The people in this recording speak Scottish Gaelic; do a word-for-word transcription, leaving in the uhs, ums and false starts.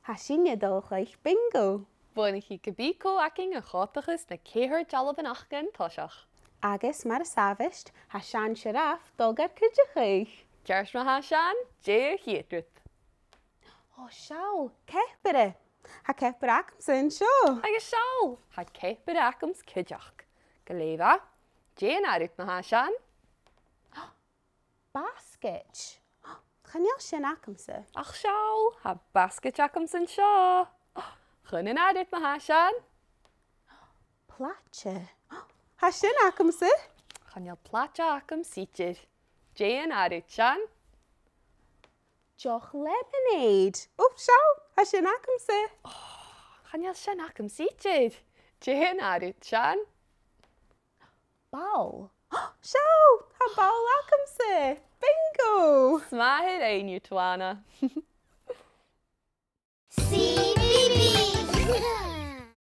Tha sinne a' dol a chluich bingo. Buannaichidh cò mheud a th' againn a chòmhdachas na ceithir dealbhan aca an toiseach. Agus mar as àbhaist, tha Sean Sioraf a' dol gar cuideachadh. Ceart ma-thà, Sean, dè a' chiad rud? Ò, seall, ceapaire. Tha ceapaire agamsa an seo. Agus seall, tha ceapaire agamsa cuideachd. Gu lèir mhath. Dè an ath rud ma-thà, Sean? Basgaid. Chan eil sin agamsa. Ach seall, tha basgaid agamsa an seo. Chun an ath rud ma-thà, Sean. Plaide. Tha sin agamsa. Chan eil plaide agamsa idir. Dè an ath rud, Sean? Deoch lemonade. Ò, seall, tha sin agamsa. Chan eil sin agamsa idir. Dè an ath rud, Sean? Ball. Seall, tha ball agamsa. Bingo! 'S math a rinn thu, Tawana.